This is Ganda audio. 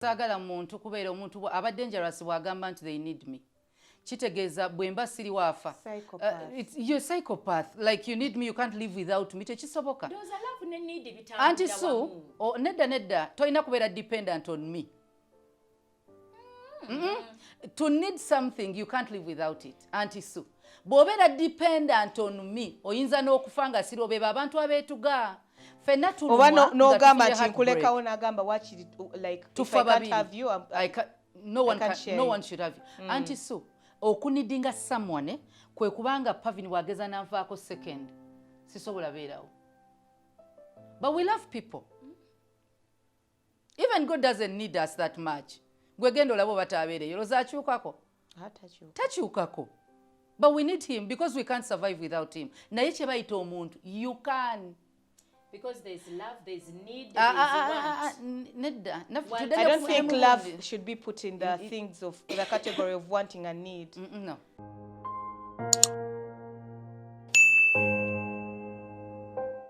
Saagala muntu kubeera omuntu aba dangerous bw'agamba nti they need me. Kitegeeza bwe mba siri waafa. Psychopath. You're psychopath. Like, you need me, you can't live without me. Tekisoboka. Ndowooza love ne need Anti bitambulira su wamu. Oh, nedda, nedda, tolina kubeera dependent on me. To need something, you can't live without it. Anti su bw'obeera dependent on me, oyinza n'okufa nga siri. Obeeba abantu abeetuga ffenna tulumwa Oba nga n'ogamba tufunye nti heartbreak. nkulekawo, n'agamba wakiri, like, if Tufa I can't babiri. have you, I no one I can't can, share no you. one should have you. Anti su okuneedinga someone, eh, kwe kubanga Pavin bwageza nanvaako second, sisobola beerawo. But we love people. Even God doesn't need us that much. Gwe genda olaba oba taabeereyo, olowooza akyukako? Ah, takyuka. Takyukako. But we need him because we can't survive without him. Naye kye bayita omuntu, you can Because there's love, there's need, Ah, there's ah, ah, ah, want. nedda. Want. I don't think Tudde love should be put in the things of the category of wanting and need. No.